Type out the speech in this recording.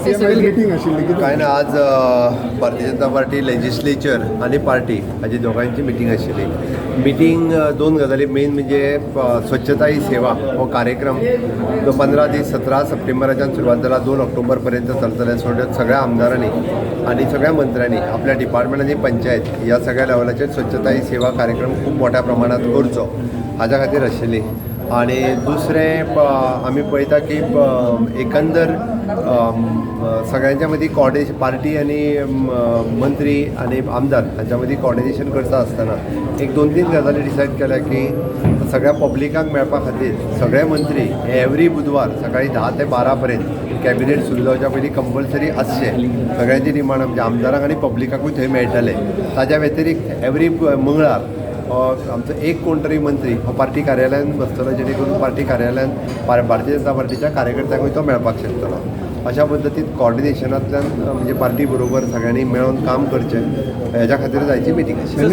Meeting आशिल्ली कितें? काय ना, आज भारतीय जनता पार्टी लेजिस्लेचर आनी पार्टी हाजी दोगांयची मिटींग आशिल्ली. मिटींग दोन गजाली, मेन म्हणजे स्वच्छता ही सेवा हो कार्यक्रम जो 15 दीस 17 सप्टेंबराच्यान सुरवात जाला, 2 ऑक्टोबर पर्यंत चलतले. सो सगळ्या आमदारांनी आनी सगळ्या मंत्र्यांनी आपल्या डिपार्टमेंट आनी पंचायत ह्या सगळ्या लेवलाचेर स्वच्छता ही सेवा कार्यक्रम खूब मोठ्या प्रमाणात करचो हाज्या खातीर आशिल्ली. आनी दुसरें आमी पळयता की एकंदर सगळ्यांच्या मदीं कॉर्डिनेशन, पार्टी आनी मंत्री आनी आमदार हांच्या मदीं कॉर्डिनेशन करता आसतना एक दोन तीन गजाली डिसायड केल्या की सगळ्या पब्लिकाक मेळपा खातीर सगळे मंत्री हे एवरी बुधवार सकाळी 10 ते 12 पर्यंत कॅबिनेट सुरू जावच्या पयलीं कंपल्सरी आसचे. सगळ्यांची डिमांड म्हणजे आमदारांक आनी पब्लिकाकूय थंय मेळटले. ताज्या व्यतिरिक्त एवरी मंगळार आमचो एक कोण तरी मंत्री हो पार्टी कार्यालयान बसतलो, जेणे करून पार्टी कार्यालयान भारतीय जनता पार्टीच्या कार्यकर्त्यांकूय तो मेळपाक शकतलो. अशा पद्दतीन कॉर्डिनेशनांतल्यान म्हणजे पार्टी बरोबर सगळ्यांनी मेळोन काम करचें हेज्या खातीर आयची मिटींग आशिल्ली.